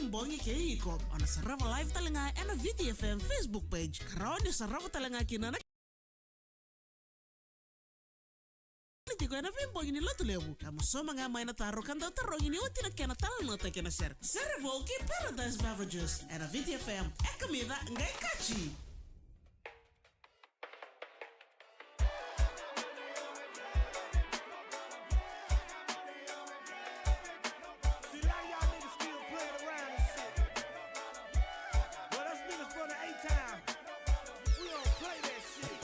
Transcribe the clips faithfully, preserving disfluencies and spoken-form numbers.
Bogi kei iko, o na sarava live tale ga ena Viti F M Facebook page. Ka rawa ni sarava tale ga kina na tiko ena veibogi ni Lotulevu. Ka mo sauma ga mai na taro ka dau tarogi ni oti na kena talanoataki na sere. Sere vou kei Paradise Beverages ena Viti F M. E kamica qai kaci. See, a lot of y'all niggas still playing around and shit. Well, us niggas from the A-Town, we gon' play that shit.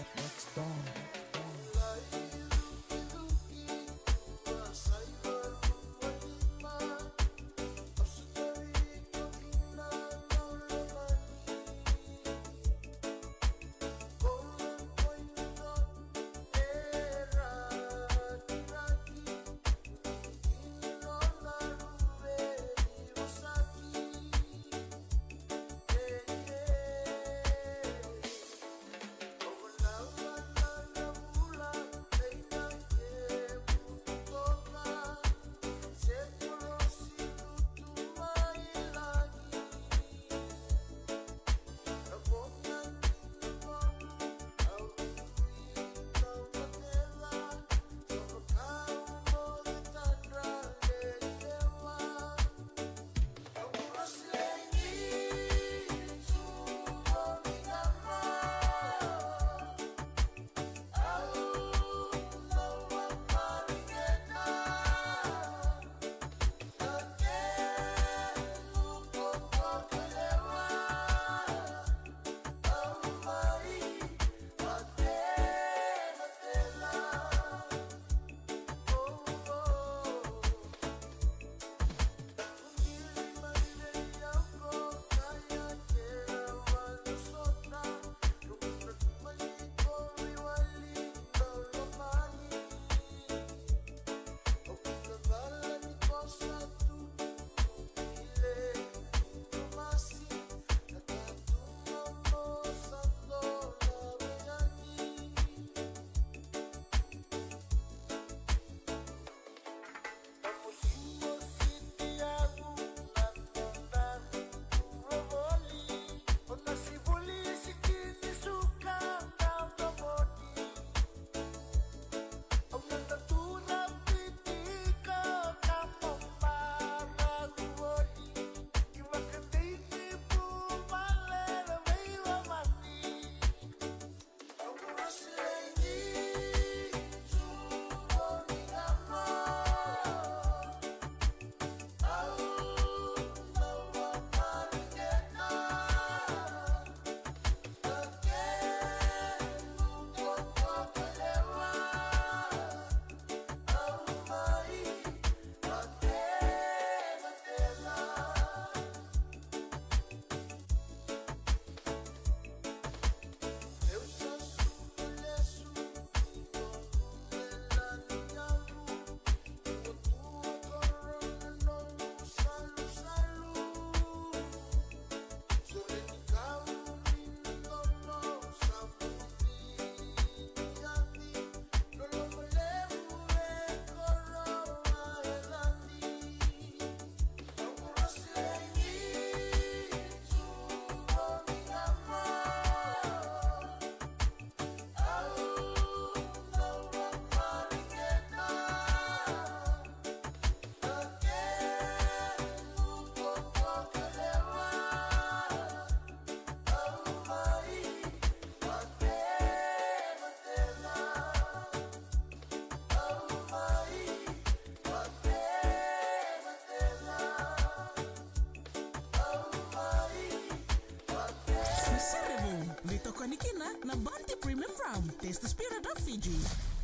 Na sere vou, veitokoni kina na Bounty Premium Rum. Taste the spirit of Fiji.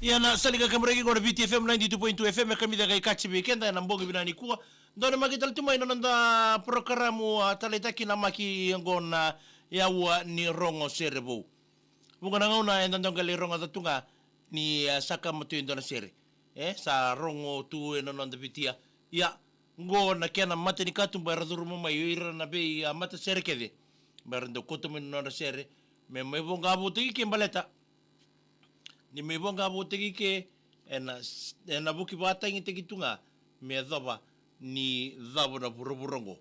Ia na sali ka kaburaki qo na Viti F M ninety-two point two F M, e kamica qai kaci vei keda ena bogi vinaka nikua. Dou na maki tale tu mai na noda porokaramu, a, taleitaki na maki qo na Yaua ni Rogo Sere Vou. Vuqa na gauna eda dau qai lai rogoca tu ga ni, a, sa kama tu e dua na sere. E, sa rogo tu ena noda Viti. Ia, qo na kena mata ni katuba era curuma mai o ira na vei, a, matasere kece. Me ra dau kauta mai na nodra sere. Me mai voqavoutaki ke baleta. Ni mai voqavoutaki ke, ena, ena vuki vakatagitaki tu ga, me yacova ni cava na vuravura oqo.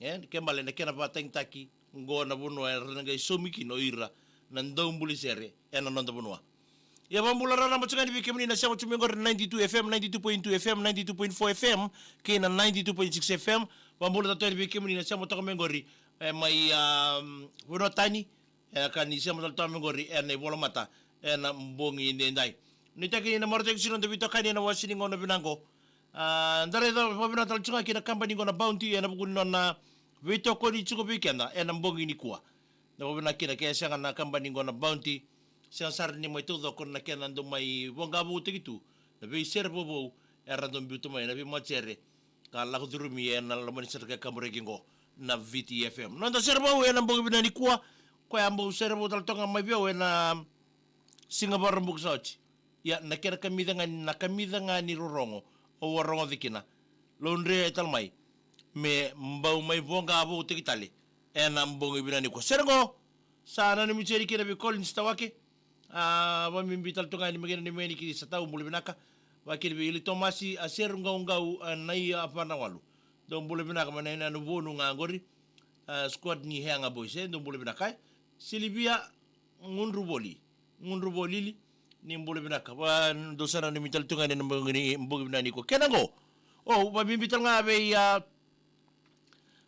E, ke bale na kena vakatagitaki, qo na vanua era na qai saumi kina o ira na daubuli sere ena noda vanua. Ia, vakabula raraba tiko ga yani vei kemuni na sema tu mai qori ninety-two F M, ninety-two point two F M, ninety-two point four F M, kei na ninety-two point six F M. Vakabula tale tu yani vei kemuni na sema toka mai qori, e, mai, um, vanua tani, e, ka ni sema tale toka mai qori ena ivolamata ena bogi edaidai. Nuitaki ni na marautaki tiko na noda veitokani ena wase ni gauna vinaka qo. A, da raica vakavinaka tale tiko ga kina kabani qo na Bounty ena vuku ni nona veitokoni tiko vei keda ena bogi nikua. Na vakavinaka kina ke sega na kabani qo na Bounty, sega sara ni mai taucoko na kena dau mai voqa vou tiko tu na veisere vovou era dau biuta mai na veimatasere ka lako curumi ena loma ni sere ka kaburaki qo na V T F M. Noda sere vou ena bogi vinaka nikua, koya bau sere vou tale toka ga mai vei au ena siga Vakaraubuka sa oti. Ia, na kena kamica ga ni, na kamica ga ni rorogo au a rogoca kina, laudre tale mai me bau mai voqa vou tiko tale ena bogi vinaka nikua. Sere qo sa nanumi tiko yani kina vei Collins Tawake. A, vakabibi tale toka ga yani mai kina na neimami yani ki Satau, bula vinaka. Vakakina vei Ili Tomasi, a, Seru Qauqau, a, Nai, a, Vanawalu. Dou bula vinaka mai na yanuyanu Vonu ga qori. A, squad ni Hega Boys, e, dou bula vinaka, e. Silivia Gudruvoli, Gudruvolili, ni bula vinaka. Va, dou sa nanumi tale tu ga yani ena bogi ni, bogi vinaka nikua. Kena qo, o, vakabibi tale ga vei, a,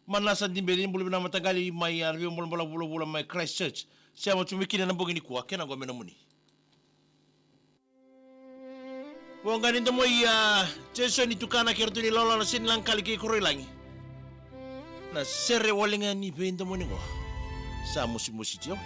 Manasa Dibeci, ni bula vinaka mataqali mai, a, na veibolabolavu vulavula mai Christchurch. Sema tu mai kina ena bogi nikua, kena qo me nomuni. Voqa ni domo i, a, Jason i tukana kei ratou ni lawalawa na Seni Lagakali kei Koroilagi. Na sere wale ga ni veidomoni qo. Sa mosimosi tio.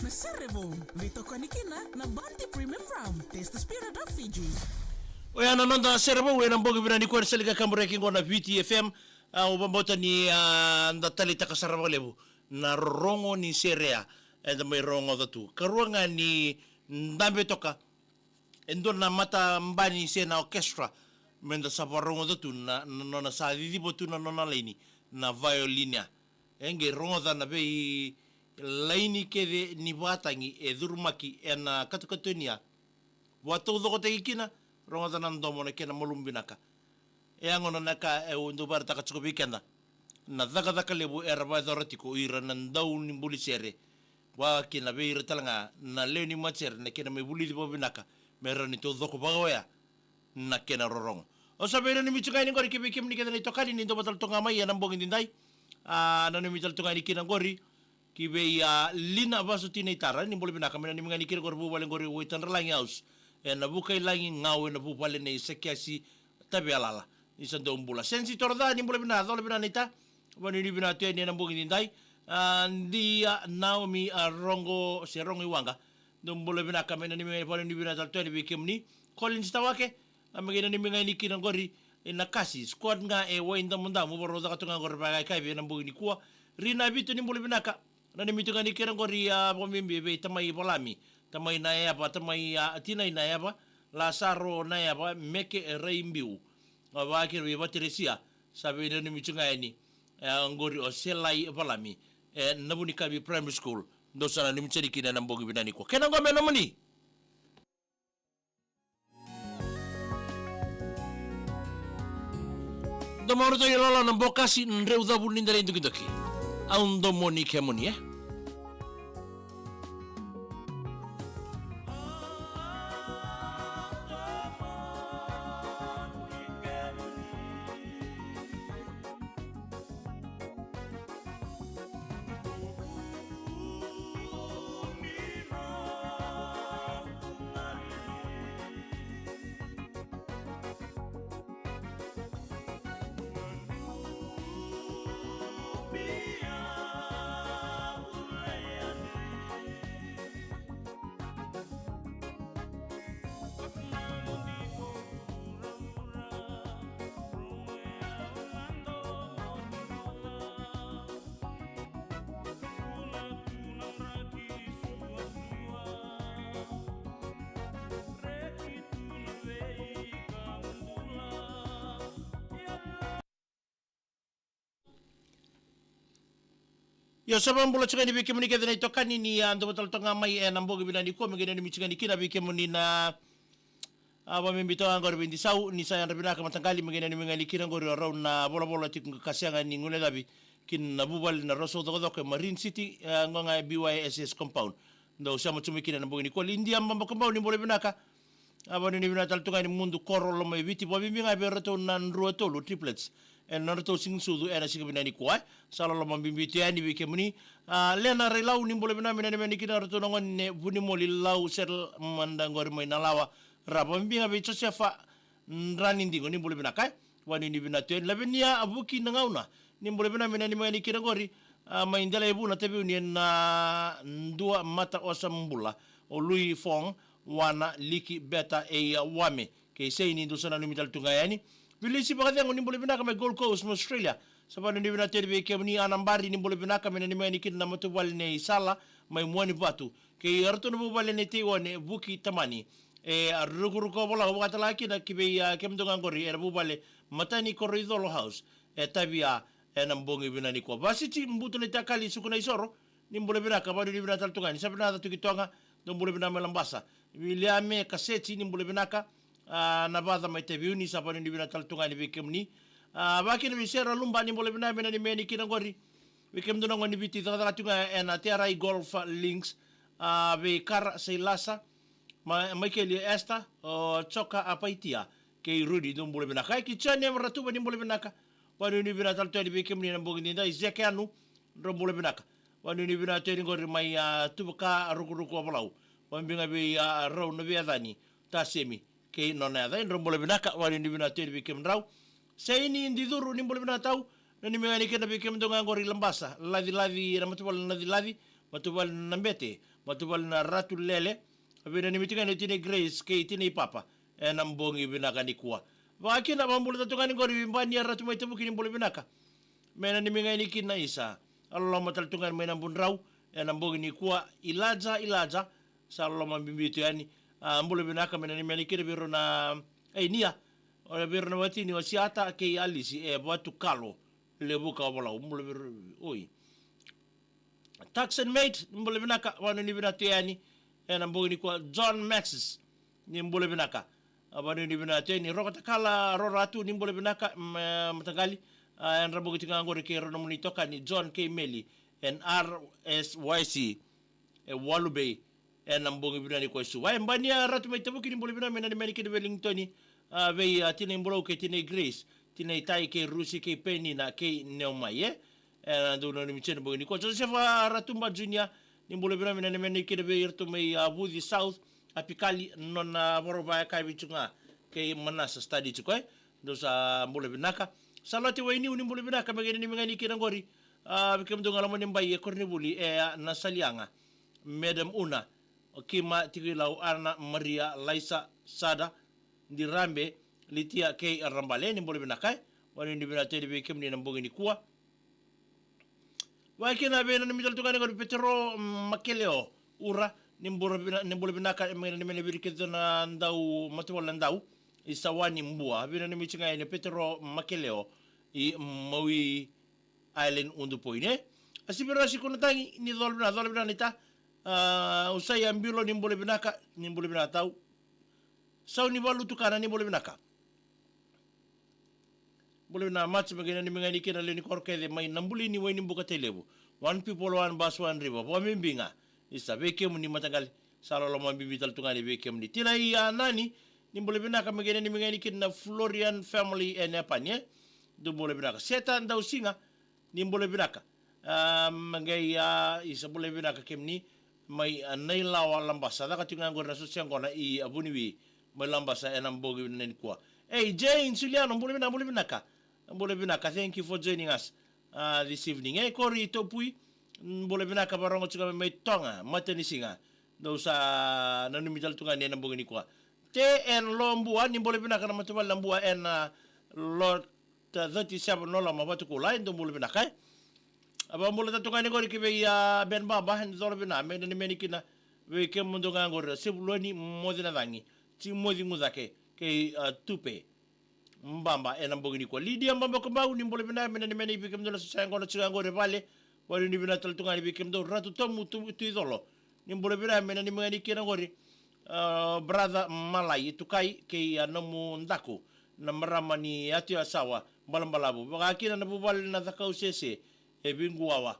Na sere vou, veitokoni kina na Bounty Premium Rum. Taste the spirit of Fiji. Oya na noda sere vou ena bogi vinaka nikua, ni sa lika kaburaki qo na V T F M. A, au vakabauta ni, a, da taleitaka sara vakalevu na rorogo ni sere ya eda mai rogoca tu. Karua ga ni dabe toka e dua na matabani se na orchestra, meda sa vakarogoca tu na, na nona sa ciciva tu na nona laini na violin ya. E qai rogoca na veilaini kece ni vakatagi e curumaki ena katokatoni ya. Vakataucokotaki kina, rogoca na domo na kena malumu vinaka. E a gona na ka e au dau vakaraitaka tiko vei keda. Na cakacaka levu era vakayacora tiko o ira na dau ni buli sere. Vaka kina vei ira tale ga na lewe ni matasere na kena mai vulici vakavinaka me rawa ni taucoko vakaoya na kena rorogo. Au sa veinanumi tiko ga yani qori ki vei kemuni kece na itokani ni dau vata tale toka ga mai ena bogi nidai. A, nanumi tale toka ga yani kina qori ki vei, a, Lina Vasuti Neitara, ni bula vinaka, me nanumi ga yani kina qori vuvale qori Waitadralagi House. Ena Vukailagi Gau, ena vuvale nei Sakiasi Tavealala. Ni sa dau bula. Sensi Toroca, ni bula vinaka, cola vinaka Neita. Vakanuinui vinaka tu yani ena bogi nidai. A, Dia Naomi, a, Rogo, se Rogo i Waqa. Dau bula vinaka, me nanumi ga yani, vakanuinui vinaka tale tu yani vei kemuni. Collins Tawake, a, me qai nanumi ga yani kina qori, e, Nakasi, squad ga e Waidamudamu, vakarau caka tu ga qori vakaikavi ena bogi nikua. Rina Vito, ni bula vinaka. Nanumi tu ga yani kina qori, a, vakabibi vei tamai Valami, tamai Nayava, tamai, a, tinai Nayava, Lasaro Nayava, Meke Raibiu. A, vaka kina vei Vateresia, sa veinanumi tu ga yani, e, qori o Selai Valami, e, Navunikavi Primary School. Dou sa nanumi tu yani kina ena bogi vinaka nikua. Kena qo me nomuni. Domo ratou i lala na bokasi, dreu cavu ni dara i dokidoki. Au domoni kemuni, e? Io, sa vakabula tiko yani vei kemuni kece na itokani ni a dau vata tale toka ga mai ena bogi vinaka nikua, me qai nanumi tiko yani kina vei kemuni na, a, vakabibi toka ga qori vei Disau, ni sa yadra vinaka mataqali, me qai nanumi ga yani kina qori o rau na volavola tiko ga ka sega ni guilecavi ki na vuvale na Rosa Ucokocoko e Marine City, e, qo ga e B Y S S compound. Dou sema tu mai kina ena bogi nikua. Lidia Babakabau, ni bula vinaka. A, vakanuinui vinaka tale tu ga yani Mudukoro, Lomaiviti, vakabibi ga vei iratou na drua tolu, triplets, ena nodratou siganisucu ena siga vinaka nikua, e. Sa loloma bibi tu yani vei kemuni. A, Lena Railau, ni bula vinaka, me nanumi yani kina o ratou na gone Vunimoli, Lau, Serel, mada qori mai Nalawa, Rava. Vakabibi ga vei Josefa Dranidigo, ni bula vinaka, e. Vakanuinui vinaka tu yani. Lavenia Vuki Nagauna, ni bula vinaka, me nanumi yani kina qori, a, mai Delaivuna, Taveuni, ena dua mata osa bula, o Lui Fong, Wana, Liki, Beta, Eia, Wame kei Seini, dou sa nanumi tale tu ga yani. Vilisi Vakacegu, ni bula vinaka, mai Gold Coast, mai Australia. Sa vakanuinui vinaka tu yani vei kemuni. Ana Bari, ni bula vinaka, me nanumi yani kina na matavuvale nei Sala, mai Muanivatu, kei iratou na vuvale nei Teiwane, Vuki, Tamani. E, a, rukuruku o Vola, au vakatala kina ki vei, a, kemudou ga qori ena vuvale, Matani Koroicolo House, e Tavia, ena bogi vinaka nikua. Vasiti Butu na itakali, Suku na isoro, ni bula vinaka, vakanuinui vinaka tale tu ga yani. Sa vinaka tu ki Toga, dou bula vinaka mai Labasa. Viliame Kaseti, ni bula vinaka. A, na vaca mai Taveuni, sa vanuinui vinaka tale tu ga yani vei kemuni. A, vakina vei Sera Luba, ni bula vinaka, me nanumi yani kina qori. Vei kemudou na gone ni Viti cakacaka tu ga ena T R I Golf Links. A, vei Kara Sailasa, Ma-, Maikeli Esther, o Joka Apaitia, kei Rudi, dou bula vinaka. Ki Jane Ratuva, ni bula vinaka. Vanuinui vinaka tale tu yani vei kemuni ena bogi nidai. Zeke Anu, drau bula vinaka. Vanuinui vinaka tu yani qori mai, a, Tuvaka, Rukuruku, Ovalau. Vakabibi ga vei, a, rau na veiyacani, Tasemi kei nona yaca, drau bula vinaka. Vanuinui vinaka tu yani vei kemudrau. Seini Dicuru, ni bula vinaka tau. Nanumi ga yani kina vei kemudou ga qori Labasa, Lacilaci, na matavuvale na Lacilaci, matavuvale na Bete, matavuvale na Ratu Lele. Veinanumi tiko ga yani o tinai Grace kei tinai Papa ena bogi vinaka nikua. Vakakina, vabula tale tu ga yani qori Bania Ratu mai Tavuki, ni bula vinaka. Me nanumi ga yani kina, isa, a loloma tale tu ga yani mai Nabudrau ena bogi nikua. Ilaja, Ilaja, sa loloma bibi tu yani. A, bula vinaka, me nanumi yani kina vei rau na, e, Nia, o vei rau na watini o Siata kei Alisi e Vatukalo, Levuka, Ovalau. Bula vei rau, oi. Taxan Mate, ni bula vinaka, vanuinui vinaka tu yani ena bogi nikua. John Maxis, ni bula vinaka. A, vanuinui vinaka tu yani. Roko Takala, Roratu, ni bula vinaka, ma-, mataqali. A, e dra bogi tiko ga qori kei rau na nomuni itokani John kei Meli, ena R S Y C e Walu Bay, ena bogi vinaka nikua i Suva. E Bania Ratu mai Tavuki, ni bula vinaka, me nanumi yani kina Wellington, a, vei, a, tinai Bulou kei tinai Grace, tinai Tai kei Rusi kei Penina kei Neomai, e. Ena dou nanumi tiko ena bogi nikua. Josefa Ratuba Junior, ni bula vinaka, me nanumi yani kina vei iratou mai, a, Vuci South, Apikali, nona vakarau vakayakavi tiko ga kei Manasa, study tiko, e. Dou sa bula vinaka. Salote Wainiu, ni bula vinaka, me qai nanumi ga yani kina qori, a, vei kemudou ga loma ni bai e koronivuli e, a, Nasaliaga. Madam Una, o Kima Tikilau, Ana, Maria, Laisa, Sada, Dirabe, Litia kei Rabale, ni bula vinaka, e. Vanuinui vinaka tu yani vei kemuni ena bogi nikua. Vakakina, veinanumi tale tu ga yani qori Petero Makeleo, Ura, ni bula vina-, ni bula vinaka, me nanumi yani vei ira kece na dau, matavuvale na dau, i Sawani, Bua. Veinanumi tiko ga yani Petero Makeleo i Maui Island, Udu Point, e. A, Sivirasi Kunatagi, ni cola vinaka, cola vinaka naita. A, Usaia Bilo, ni bula vinaka, ni bula vinaka tau. Saunivalu Tukana, ni bula vinaka. Bula vinaka Mati, me qai nanumi ga yani kina lewe ni koro kece mai Nabulini, Wainibuka, Tailevu. One people, one bus, one river. Vakabibi ga, isa, vei kemuni mataqali, sa loloma bibi tale tu ga yani vei kemuni. Tinai, a, Nani, ni bula vinaka, me qai nanumi ga yani kina na Florian family ena Epani, e. Dou bula vinaka. Seta Dausiga, ni bula vinaka. A, me qai, a, isa, bula vinaka kemuni mai, a, Nailawa, Labasa. Caka tiko ga qori na sote yaqona i, a, Vuniwai mai Labasa ena bogi vinaka nikua. Ei, Jane Suliano, bula vinaka, bula vinaka. Bula vinaka. Thank you for joining us, a, this evening. E, Kori Topui, bula vinaka, vakarogo tiko ga mai Toga, matanisiga. Dou sa nanumi tale tu ga yani ena bogi nikua. Te ena Lobua, ni bula vinaka na matavuvale na Bua ena, a, Lot thirty-seven Nolama, Vatukoula, e, dou bula vinaka, e. A, vakabula tale tu ga yani qori ki vei, a, Ben Baba, ni cola vinaka, me nanumi yani kina vei kemudou ga qori, a, Sevuloni Mocinacagi, Timoci Gucake kei, a, Tupe Baba ena bogi nikua. Lidia Baba Kabau, ni bula vinaka, me nanumi yani vei kemudou na sote yaqona tiko ga qori e Vale. Vanuinui vinaka tale tu ga yani vei kemudou. Ratu Tomu Tu-, Tuicolo, ni bula vinaka, me nanumi ga yani kina qori, a, brother Malai Tukai kei, a, nomu daku, na marama ni Atu Yasawa, Balabalavu. Vakakina na vuvale na Cakausese e Viguwawa,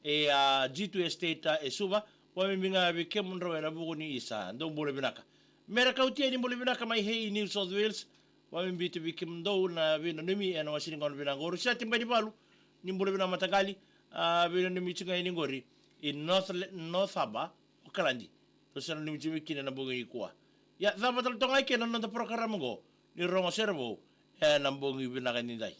e, a, G two Estate, a, e Suva. Vakabibi ga vei kemudrau ena vuku ni isa, dou bula vinaka. Mera Kautia, ni bula vinaka mai Hay, New South Wales. Vakabibi tu vei kemudou na veinanumi ena wase ni gauna vinaka qo. Rusati Banivalu, ni bula vinaka mataqali. A, veinanumi tiko ga yani qori i North Le-, North Harbour, Okaladi. Dou sa nanumi tiko mai kina ena bogi nikua. Ia, cava tale toka ga kina na noda porokaramu qo ni Rogo Sere Vou ena bogi vinaka nidai.